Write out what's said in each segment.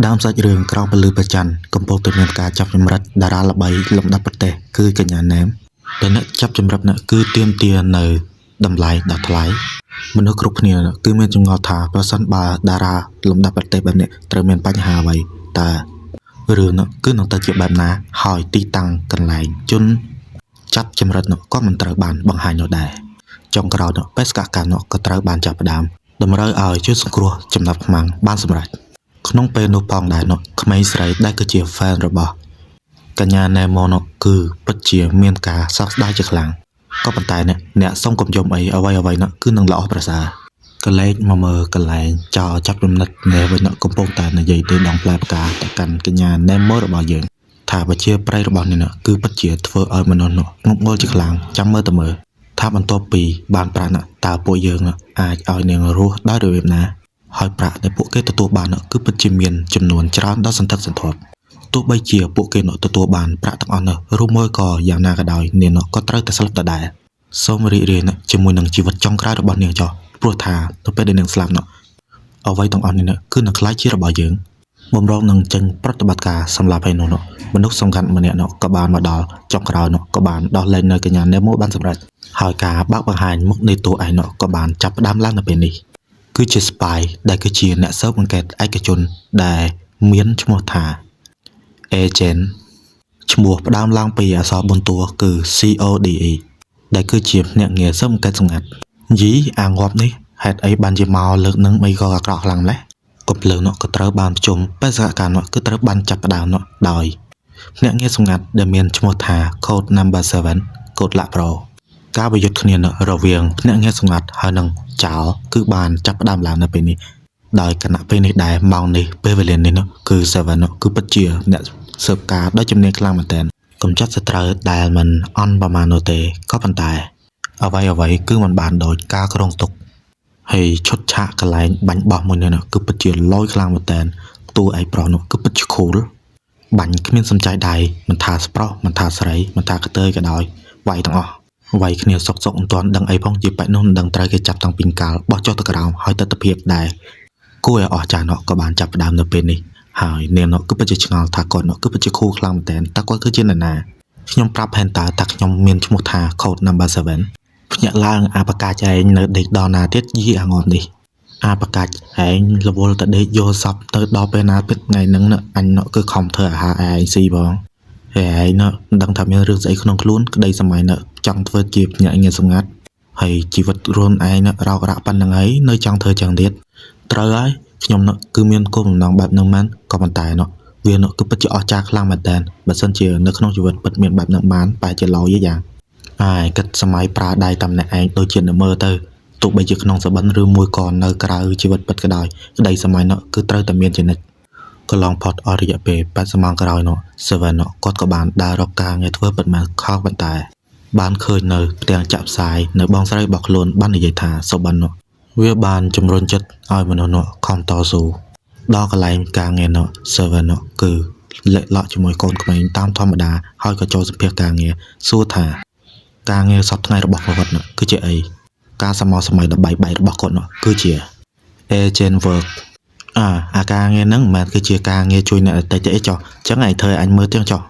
ផ្ដើមសាច់រឿងក្រោមពន្លឺព្រះច័ន្ទកំពុងតែមានការចាប់ជំរិតតារាល្បីលំដាប់ប្រទេសគឺកញ្ញាណែមដែលអ្នកចាប់ជំរិតនោះគឺទាមទារនៅតម្លៃដ៏ថ្លៃមនុស្សគ្រប់គ្នាគឺមានចម្ងល់ថាប្រសិនបើតារាលំដាប់ប្រទេសបែបនេះត្រូវមានបញ្ហាអ្វីតើរឿងនោះគឺនឹងទៅជាបែបណាហើយទីតាំងកន្លែងជនចាប់ជំរិតនោះក៏មិនត្រូវបានបង្ហាញនោះដែរចុងក្រោយនោះបេសកកម្មនោះក៏ត្រូវបានចាប់ផ្ដើមតម្រូវឲ្យជួយសង្គ្រោះចំណាប់ខ្មាំងបានសម្រេច ក្នុងពេលនោះផងដែរនោះក្មេងស្រីដែលគឺជា fan របស់កញ្ញាណែម៉ូនោះគឺពិតជាមានការសោកស្ដាយជាខ្លាំងក៏ប៉ុន្តែអ្នកអ្នកសុំកុំយំអីអ្វីអ្វីនោះគឺនឹងល្អប្រសើរកលេចមកមើលកន្លែងចោលចាប់ចំណិតណែវិញនោះកំពុងតែនិយាយទៅដងផ្លែផ្កាទៅកាន់កញ្ញាណែម៉ូរបស់យើងថាវិជាប្រៃរបស់នេះនោះគឺពិតជាធ្វើឲ្យមនុស្សនោះងប់ងល់ជាខ្លាំងចាំមើលទៅមើលថាបន្ទាប់ពីបានប្រាក់នោះតើពួកយើងនោះអាចឲ្យនាងរស់ដោយរបៀបណា ហើយប្រាក់ដែលពួកគេទទួលបាននោះគឺពិតជាមានចំនួនច្រើនដល់សន្ធឹកសន្ធាប់ទោះបីជាពួកគេនោះទទួលបានប្រាក់ទាំងអស់នោះឬមួយក៏យ៉ាងណាក៏ដោយនាងនោះក៏ត្រូវតែស្លាប់ដដែលសូមរីករាយជាមួយនឹងជីវិតចុងក្រោយរបស់នាងចុះព្រោះថាទៅពេលដែលនាងស្លាប់នោះអ្វីទាំងអស់នេះគឺនឹងក្លាយជារបស់យើងបំរុងនឹងចេញប្រតិបត្តិការសម្លាប់ហើយនោះនោះមនុស្សសំខាន់ម្នាក់នោះក៏បានមកដល់ចុងក្រោយនោះក៏បានដោះលែងនៅកញ្ញានេម៉ូបានសម្រេចហើយការបើកបង្ហាញមុខនៃតួឯងនោះក៏បានចាប់ផ្ដើមឡើងនៅពេលនេះ គឺជា spy ដែលគឺជាអ្នកស៊ើបអង្កេតឯកជនដែលមានឈ្មោះថា Agent ឈ្មោះផ្ដើមឡើងពីអក្សរ4តួគឺ CODE ដែលគឺជាភ្នាក់ងារស៊ើបអង្កេតសម្ងាត់យីអាងាប់នេះហេតុអីបានជាមកលើកនឹងអីក៏អាក្រក់ខ្លាំងម្ល៉េះកំភ្លើងនោះក៏ត្រូវបានប្រជុំបេសកកម្មនោះគឺត្រូវបានចាប់ផ្ដើមនោះដោយភ្នាក់ងារសម្ងាត់ដែលមានឈ្មោះថា Code Number 7 កូដឡាក់ប្រូការប្រយុទ្ធគ្នានោះរវាងភ្នាក់ងារសម្ងាត់ហើយនិងចោលគឺបានចាប់ផ្ដើមឡើងនៅពេលនេះដោយគណៈពេលនេះដែរម៉ោងនេះពេលវេលានេះនោះគឺ7នោះគឺពិតជាអ្នកស៊ើបការដោយជំនាញខ្លាំងមែនទែនកំចាត់សត្រូវដែលមិនអន់ប្រមាណនោះទេក៏ប៉ុន្តែអ្វីអ្វីគឺមិនបានដូចការគ្រោងទុកហើយឈុតឆាកកន្លែងបាញ់បោះមួយនេះនោះគឺពិតជាលយខ្លាំងមែនទែនតួឯកប្រុសនោះគឺពិតជា cool បាញ់គ្មានសំចៃដៃមិនថាស្ប្រុសមិនថាស្រីមិនថាកតើយក៏ដោយវាយទាំងអស់វាយគ្នាសុកសុកមិនទាន់ដឹងអីផងជាប៉ែនោះមិនដឹងត្រូវគេចាប់តាំងពីកាលបោះចុះទៅក្រោមហើយទស្សនភាពដែរគួរឲ្យអស្ចារ្យនោះក៏បានចាប់ផ្ដើមនៅពេលនេះហើយនាងនោះគឺពិតជាឆ្ងល់ថាគាត់នោះគឺពិតជា cool ខ្លាំងមែនទែនតើគាត់គឺជានរណាខ្ញុំប្រាប់ផែនតាថាខ្ញុំមានឈ្មោះថា Code Number 7ភ្ញាក់ឡើងអាបកាចឯងនៅដេកដល់ណាទៀតយីអាងំនេះអាបកាចឯងរវល់តែដេកយកសពទៅដល់ពេលណាទៀតថ្ងៃហ្នឹងណាអញនោះគឺខំធ្វើអាហារឲ្យឯងស៊ីផងហើយឯងនោះមិនដឹងថាមានរឿងស្អីក្នុងខ្លួនក្តីសម័យនោះចង់ធ្វើជាភ្នាក់ងារសម្ងាត់ហើយជីវិតរួនឯងនោះរោគរ៉ាក់ប៉ុណ្្នឹងហើយនៅចង់ធ្វើចឹងទៀតត្រូវហើយខ្ញុំនោះគឺមានគោលបំណងបែបហ្នឹងមែនក៏ប៉ុន្តែនោះវានោះគឺពិតជាអស្ចារ្យខ្លាំងមែនតើបើសិនជានៅក្នុងជីវិតពិតមានបែបហ្នឹងបានបែរជាឡយយ៉ាងអាយគិតសម័យប្រើដៃតាមអ្នកឯងដូចជានៅមើលទៅទោះបីជាក្នុងសបិនឬមួយក៏នៅក្រៅជីវិតពិតក៏ដោយក្តីសម័យនោះគឺត្រូវតែមានជានិច្ចកន្លងផុតអស់រយៈពេល80ម៉ោងក្រោយនោះ Seven នោះគាត់ក៏បានដើររកការងារធ្វើពិតមែនខោប៉ុន្តែបានឃើញនៅផ្ទាំងចាក់ផ្សាយនៅបងស្រីរបស់ខ្លួនបាននិយាយថាសុបិននោះវាបានជំរុញចិត្តឲ្យមនុស្សនោះខំតស៊ូដល់កន្លែងការងារនោះ Seven នោះគឺលាក់លក់ជាមួយកូនក្មេងតាមធម្មតាហើយក៏ចូលសម្ភាសការងារសួរថាការងារសពថ្ងៃរបស់គាត់នោះគឺជាអីការសមោសម័យដ៏បែកបែករបស់គាត់នោះគឺជា agent work អាអាការងារហ្នឹងមិនមែនគឺជាការងារជួយអ្នកដទៃទេអីចុះអញ្ចឹងឯងធ្វើឲ្យអញមើលទៀតចុះ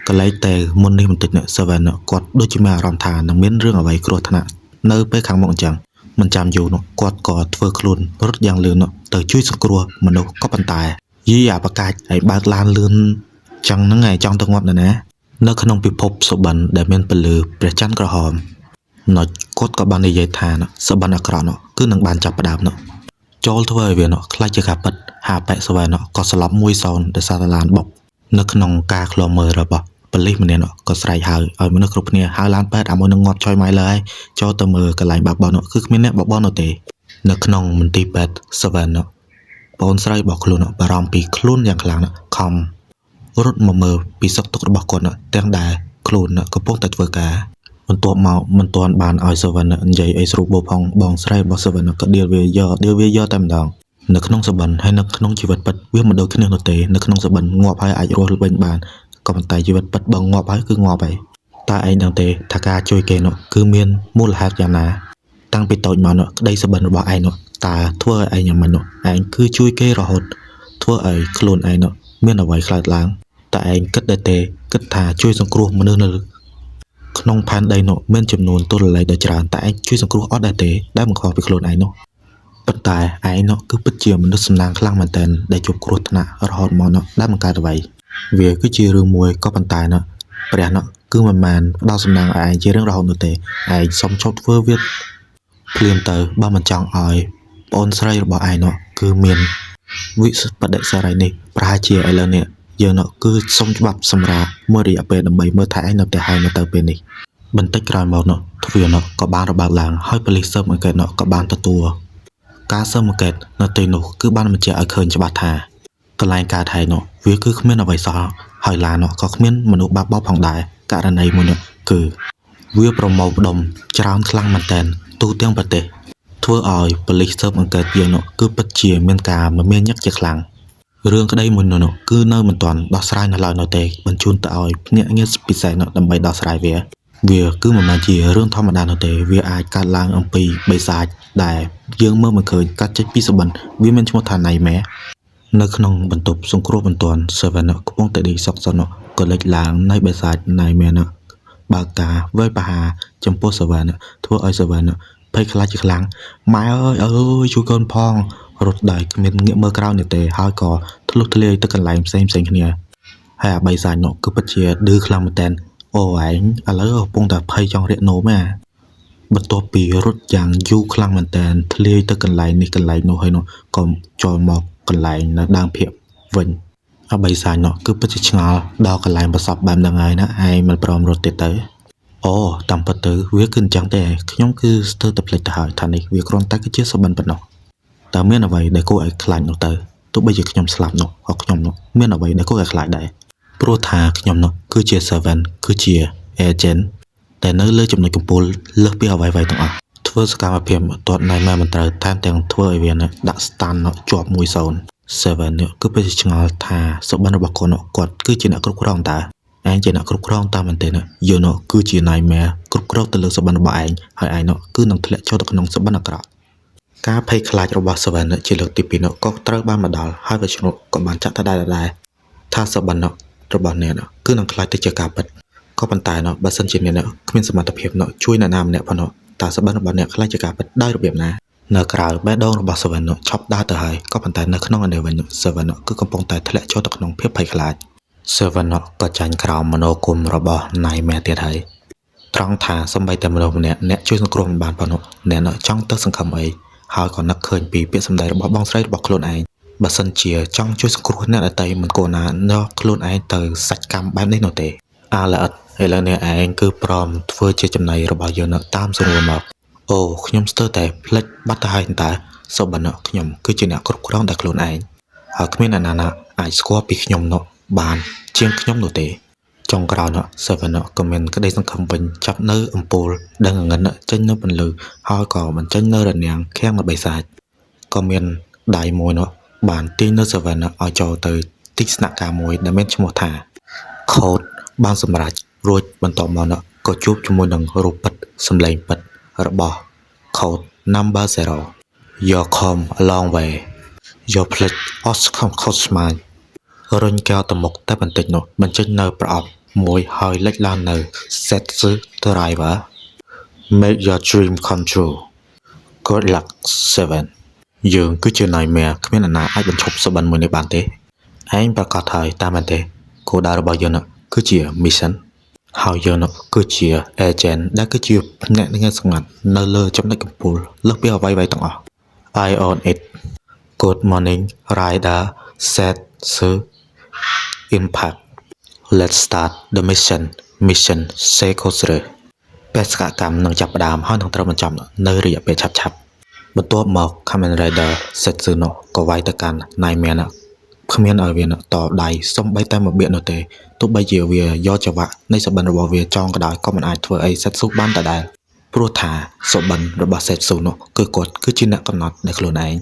កន្លែងតែមុននេះបន្តិចនេះ Seven នោះគាត់ដូចជាមានអារម្មណ៍ថានឹងមានរឿងអ្វីគ្រោះថ្នាក់នៅពេលខាងមុខអញ្ចឹងមិនចាំយូរនោះគាត់ក៏ធ្វើខ្លួនរត់យ៉ាងលឿននោះទៅជួយសង្គ្រោះមនុស្សក៏ប៉ុន្តែយីអាបកាច់ឲ្យបើកឡានលឿនចឹងហ្នឹងឯងចង់ទៅងាប់នរណានៅក្នុងពិភពសុបិនដែលមានពន្លឺព្រះច័ន្ទក្រហមណុចគាត់ក៏បាននិយាយថាសុបិនអាក្រក់នោះគឺនឹងបានចាប់ផ្ដើមនោះចូលធ្វើឲ្យវានោះខ្លាចជាការពិតហាប៉ែសវែនោះក៏ស្លាប់មួយសោនដោយសារតែឡានបុកនៅក្នុងការឃ្លាំមើលរបស់ប៉ូលីសម្នាក់នោះក៏ស្រែកហៅឲ្យមនុស្សគ្រប់គ្នាហៅឡានពេទ្យអាមួយនឹងងាប់ចុយម៉ៃលើហើយចូលទៅមើលកន្លែងបាក់បោះនោះគឺគ្មានអ្នកបបោះនោះទេនៅក្នុងមន្ទីរពេទ្យសវែននោះបងស្រីរបស់ខ្លួននោះបារម្ភពីខ្លួនយ៉ាងខ្លាំងនោះខំរត់មកមើលពីសុខទុក្ខរបស់គាត់នោះទាំងដែលខ្លួននោះកំពុងតែធ្វើការបន្ទាប់មកមិនទាន់បានឲ្យសវណ្ណនិយាយអីស្រួលបួផងបងស្រីរបស់សវណ្ណក៏ដៀលវាយកដៀលវាយកតែម្ដងនៅក្នុងសបិនហើយនៅក្នុងជីវិតពិតវាមិនដូចគ្នានោះទេនៅក្នុងសបិនងាប់ហើយអាចរស់វិញបានក៏ប៉ុន្តែជីវិតពិតបើងាប់ហើយគឺងាប់ហើយតើឯងដឹងទេថាការជួយគេនោះគឺមានមូលហេតុយ៉ាងណាតាំងពីតូចមកនោះក្តីសបិនរបស់ឯងនោះតើធ្វើឲ្យឯងយ៉ាងម៉េចនោះឯងគឺជួយគេរហូត ធ្វើឲ្យខ្លួនឯងនោះមានអ្វីខ្លោចឡើងតែឯងគិតដែរទេគិតថាជួយសង្គ្រោះមនុស្សនៅក្នុងផែនដីនោះមានចំនួនទូរលេខដ៏ច្រើនតែឯងជួយសង្គ្រោះអត់ដែរទេដែលមិនខ្វល់ពីខ្លួនឯងនោះប៉ុន្តែឯងនោះគឺពិតជាមនុស្សសំណាងខ្លាំងមែនទែនដែលជួបគ្រោះថ្នាក់រហូតមកនោះដែលមិនកើតអ្វីវាគឺជារឿងមួយក៏ប៉ុន្តែនោះព្រះនោះគឺមិនមែនផ្ដល់សំណាងឲ្យឯងជារឿងរហូតនោះទេឯងសុំឈប់ធ្វើវាភ្លាមទៅបើមិនចង់ឲ្យប្អូនស្រីរបស់ឯងនោះគឺមានវិបដិសារីនេះប្រហែលជាឥឡូវនេះយើងនោះគឺសុំច្បាប់សម្រាប់មួយរយៈពេលដើម្បីមើលថែឯងនៅផ្ទះហើយនៅទៅពេលនេះបន្តិចក្រោយមកនោះទ្វារនោះក៏បានរបើកឡើងហើយប៉ូលីសស៊ើបអង្កេតនោះក៏បានទទួលការស៊ើបអង្កេតនៅទីនោះគឺបានបញ្ជាក់ឲ្យឃើញច្បាស់ថាកន្លែងកើតហេតុនោះវាគឺគ្មានអ្វីសោះហើយឡាននោះក៏គ្មានមនុស្សបាក់បោកផងដែរករណីមួយនោះគឺវាប្រមូលផ្ដុំច្រើនខ្លាំងមែនទែនទូទាំងប្រទេសធ្វើឲ្យប៉ូលីសស៊ើបអង្កេតយើងនោះគឺពិតជាមានការមមាញឹកជាខ្លាំងរឿងក្តីមួយនោះគឺនៅមិនទាន់ដោះស្រាយនៅឡើយនោះទេបញ្ជូនទៅឲ្យភ្នាក់ងារពិសេសនោះដើម្បីដោះស្រាយវាវាគឺមិនមែនជារឿងធម្មតានោះទេវាអាចកើតឡើងអំពីបិសាចដែលយើងមើលមិនឃើញកាត់ចេញពីសុបិនវាមានឈ្មោះថា Nightmare នៅក្នុងបន្ទប់សង្គ្រោះបន្ទាន់ Seven នោះកំពុងតែដេកសុកសុននោះក៏លេចឡើងនៃបិសាច Nightmare នោះបើកការវាយប្រហារចំពោះ Seven នោះធ្វើឲ្យ Seven នោះភ័យខ្លាចជាខ្លាំងម៉ែអើយអើយជួយកូនផងរត់ដោយគ្មានងាកមើលក្រោយនេះទេហើយក៏ធ្លុះធ្លាយទៅកន្លែងផ្សេងផ្សេងគ្នាហើយអាបិសាចនោះគឺពិតជាឌឺខ្លាំងមែនទែនអូឯងឥឡូវកំពុងតែភ័យចង់រាកនោមហ៎បន្ទាប់ពីរត់យ៉ាងយូរខ្លាំងមែនទែនធ្លាយទៅកន្លែងនេះកន្លែងនោះហើយនោះក៏ចូលមកកន្លែងនៅដើមភាកវិញអបិសាចនោះគឺពិតជាឆ្ងល់ដល់កន្លែងប្រសពបែបហ្នឹងហើយណាឯងមិនព្រមរត់ទៀតទៅអូតាមពិតទៅវាគឺអញ្ចឹងទេខ្ញុំគឺស្ទើរតែភ្លេចទៅហើយថានេះវាគ្រាន់តែគឺជាសុបិនប៉ុណ្ណោះតើមានអ្វីដែលគួរឲ្យខ្លាចនោះទៅទោះបីជាខ្ញុំស្លាប់នោះក៏ខ្ញុំនោះមានអ្វីដែលគួរឲ្យខ្លាចដែរព្រោះថាខ្ញុំនោះគឺជា servant គឺជា agent តែនៅលើចំណុចកំពូលលើសពីអ្វីៗទាំងអស់ធ្វើសកម្មភាពទាត់ណៃមែមិនត្រូវថែមទាំងធ្វើឲ្យវាដាក់ stun ជាប់1-0 Seven នេះគឺពិតជាឆ្ងល់ថាសុបិនរបស់គាត់នោះគាត់គឺជាអ្នកគ្រប់គ្រងតើឯងជាអ្នកគ្រប់គ្រងតាមមែនទេណាយើងនោះគឺជា Nightmare គ្រប់គ្រងទៅលើសុបិនរបស់ឯងហើយឯងនោះគឺនឹងធ្លាក់ចូលទៅក្នុងសុបិនអាក្រក់ការភ័យខ្លាចរបស់ Seven ជាលើកទី2នោះក៏ត្រូវបានមកដល់ហើយវិស្ណុក៏បានចាក់ទៅដែរដែរថាសុបិនរបស់អ្នកនោះគឺនឹងខ្លាចទៅជាការពិតក៏ប៉ុន្តែនោះបើសិនជាអ្នកគ្មានសមត្ថភាពនោះជួយអ្នកណាម្នាក់ផងនោះតើសុបិនរបស់អ្នកខ្លាចជាការពិតដោយរបៀបណានៅក្រៅបេះដូងរបស់ Seven នោះឆប់ដើរទៅហើយក៏ប៉ុន្តែនៅក្នុងឯនេះវិញ Seven នោះគឺកំពុងតែធ្លាក់ចូលទៅក្នុងភាពភ័យខ្លាច Seven នោះក៏ចាញ់ក្រោមមនោគមរបស់ Nightmare ទៀតហើយត្រង់ថាសំបីតែមនុស្សម្នាក់អ្នកជួយសង្គ្រោះមិនបានប៉ុណ្ណោះអ្នកនោះចង់ទៅសង្ឃឹមអីហើយក៏នឹកឃើញពីពាក្យសម្ដីរបស់បងស្រីរបស់ខ្លួនឯងបើសិនជាចង់ជួយសង្គ្រោះអ្នកដទៃមិនគួរណាយកខ្លួនឯងទៅសាច់កម្មបែបនេះនោះទេអាល្អិតឥឡូវនេះឯងគឺព្រមធ្វើជាចំណីរបស់យើងនៅតាមស្រួលមកអូខ្ញុំស្ទើរតែភ្លេចបាត់ទៅហើយតើសុបិនខ្ញុំគឺជាអ្នកគ្រប់គ្រងតែខ្លួនឯងហើយគ្មានអ្នកណាណាអាចស្គាល់ពីខ្ញុំនោះបានជាងខ្ញុំនោះទេចុងក្រោយនោះ Seven ក៏មានក្តីសង្ឃឹមវិញចាប់នៅអំពូលដឹងងងឹតចេញនៅពន្លឺហើយក៏បញ្ចេញនៅរនាំងខាំងនៅបិសាចក៏មានដៃមួយនោះបានទាញនៅ Seven ឲ្យចូលទៅទីស្នាក់ការមួយដែលមានឈ្មោះថា Code បានសម្រេចរួចបន្ទាប់មកនោះក៏ជួបជាមួយនឹងរូបពិតសម្លេងពិតរបស់ Code Number 0 You come a long way យកភ្លេចអស់ខំខុសស្មានរុញកែវទៅមុខតែបន្តិចនោះបញ្ចេញនៅប្រអប់មួយហើយលេចឡើងនៅ Zetsu Driver Make your dream come true. Good luck, Seven. យើងគឺជា Nightmare គ្មានអ្នកណាអាចបញ្ឈប់សុបិនមួយនេះបានទេឯងប្រកាសហើយតាមមែនទេគោលដៅរបស់យើងនោះគឺជា mission ហើយយើងនោះគឺជា agent ដែលគឺជាភ្នាក់ងារសម្ងាត់នៅលើចំណុចកំពូលលើសពីអ្វីៗទាំងអស់ I own it. Good morning, Rider Zetsu Impact. Let's start the mission. Mission Seikosure បេសកកម្មនឹងចាប់ផ្ដើមហើយនឹងត្រូវបញ្ចប់នៅរយៈពេលឆាប់ៗបន្ទាប់មក Kamen Rider Zetsu ក៏វាយទៅកាន់ Nightmare គ្មានឲ្យវាតដៃសំបីតែមួយបៀកនោះទេទោះបីជាវាយកចង្វាក់នៃសុបិនរបស់វាចងក៏ដោយក៏មិនអាចធ្វើអី Zetsu បានដដែលព្រោះថាសុបិនរបស់ Zetsu នោះគឺគាត់គឺជាអ្នកកំណត់ដោយខ្លួនឯង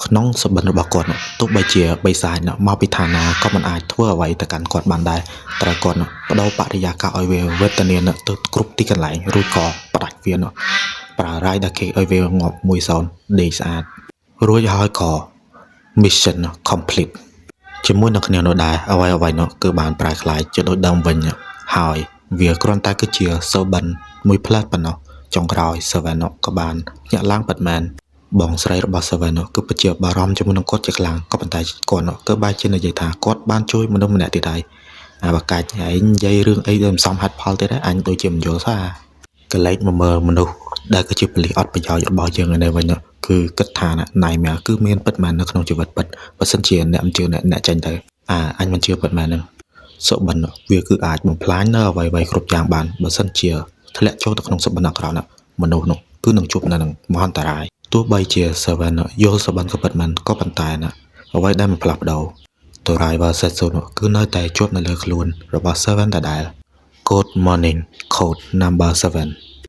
ក្នុងសុបិនរបស់គាត់នោះទោះបីជាបិសាចនោះមកពីឋានណាក៏មិនអាចធ្វើអ្វីទៅកាន់គាត់បានដែរត្រូវគាត់នោះបដូរបរិយាកាសឲ្យវាវេទនានោះទៅគ្រប់ទីកន្លែងរួចក៏ផ្ដាច់វានោះប្រើ Rider Kick ឲ្យវាងាប់1-0ដេកស្អាតរួចហើយក៏ Mission complete. ជាមួយនឹងគ្នានោះដែរអ្វីអ្វីនោះគឺបានប្រែក្លាយជាដូចដើមវិញហើយវាគ្រាន់តែគឺជាសុបិនមួយផ្លែតប៉ុណ្ណោះចុងក្រោយ Seven នោះក៏បានភ្ញាក់ឡើងពិតមែនបងស្រីរបស់ Seven នោះគឺពិតជាបារម្ភជាមួយនឹងគាត់ជាខ្លាំងក៏ប៉ុន្តែគាត់នោះគឺបែរជានិយាយថាគាត់បានជួយមនុស្សម្នាក់ទៀតហើយអាបកាច់ឯងនិយាយរឿងអីដែលមិនសមហេតុផលទៀតហើយអញដូចជាមិនយល់សោះអាកលេចមកមើលមនុស្សដែលគឺជាប៉ូលីសអត់ប្រយោជន៍របស់យើងឯនេះវិញនោះគឺគិតថា Nightmare គឺមានពិតមែននៅក្នុងជីវិតពិតបើសិនជាអ្នកមិនជឿអ្នកអ្នកចេញទៅអាអញមិនជឿពិតមែនហ្នឹងសុបិនវាគឺអាចបំផ្លាញនៅអ្វីៗគ្រប់យ៉ាងបានបើសិនជាធ្លាក់ចូលទៅក្នុងសុបិនអាក្រក់នោះមនុស្សនោះគឺនឹងជួបនៅនឹងមហន្តរាយទោះបីជា Seven យល់សុបិនក៏ពិតមែនក៏ប៉ុន្តែណាអ្វីដែលមិនផ្លាស់ប្ដូរ Driver Zetsu នោះគឺនៅតែជាប់នៅលើខ្លួនរបស់ Seven ដដែល Good morning, code number 7.